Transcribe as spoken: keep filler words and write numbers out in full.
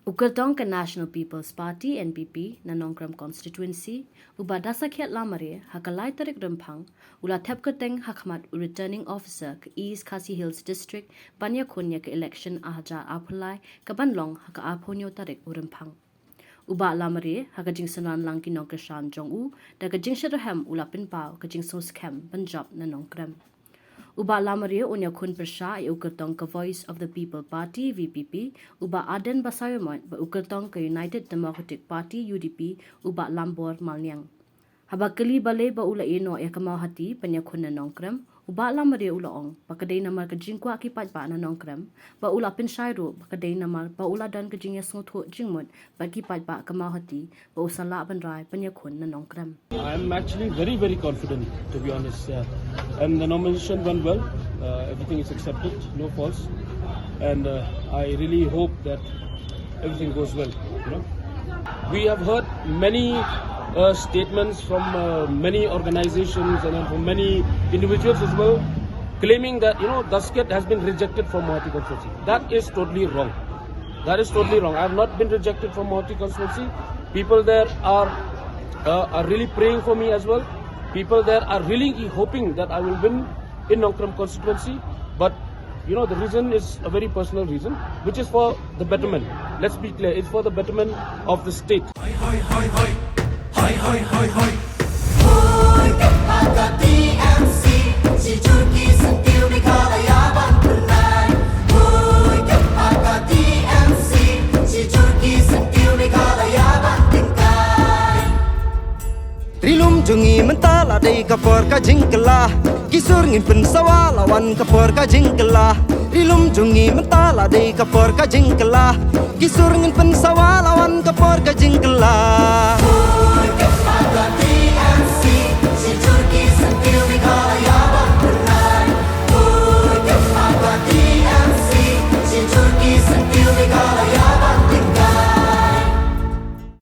U kyrtong ka National People's Party, N P P, na Nongkrem Constituency, u Bah Dasakhiat Lamare, ha ka lai tarik Rymphang, u la thep kyrteng ha khmat u Returning Officer ka East Khasi Hills District, ban ïakhun ïa ka election ar hajar arphew lai, ka ban long ha ka arphew hynñiew tarik u Rymphang. U Bah Lamare, ha ka jingsynran lang ki nongkyrshan jong u, da ka jingshitrhem u la pynpaw ka jingsngewskhem ban jop na Nongkrem. U Bah Lamare un ïakhun pyrshah ïa u kyrtong ka Voice of the People Party, V P P, u Bah Ardent Basaiawmoit, bad u kyrtong ka United Democratic Party, U D P, u Bah Lambor Malniang. Haba kylli balei ba u la ïeh noh ïa ka Mawhati ban ïakhun na Nongkrem, u Bah Lamare u la ong ba ka dei namar ka jingkwah ki paidbah na Nongkrem, bad u la pynshai ruh ba ka dei namar ba u la don ka jingïasngewthuh jingmut bad ki paidbah ka Mawhati, ba u sa lah ban rai ban ïakhun na Nongkrem. I'm actually very, very confident, to be honest. Uh, and the nomination went well. Uh, everything is accepted, no faults. And uh, I really hope that everything goes well. You know, we have heard many uh, statements from uh, many organizations and then from many individuals as well, claiming that, you know, Dasket has been rejected from Mawhati constituency. That is totally wrong. That is totally wrong. I have not been rejected from Mawhati constituency. People there are uh, are really praying for me as well. People there are really hoping that I will win in Nongkrem constituency. But you know, the reason is a very personal reason, which is for the betterment. Let's be clear, it's for the betterment of the state. Hoi, hoi, hoi, hoi. Hoi, hoi, hoi, hoi. Hoi, ka paka T M C. Shi jur ki syntiew Meghalaya ban pynlait. Hoi, ka paka T M C. Shi jur ki syntiew Meghalaya ban tyngkai. Ri lum jong ngi mynta la dei ka por ka jingkylla. Ki sur ngin pynsawa la wan ka por ka jingkylla. Ri lum jong ngi mynta la dei ka por ka jingkylla. Ki sur ngin pynsawa la wan ka por ka jingkylla.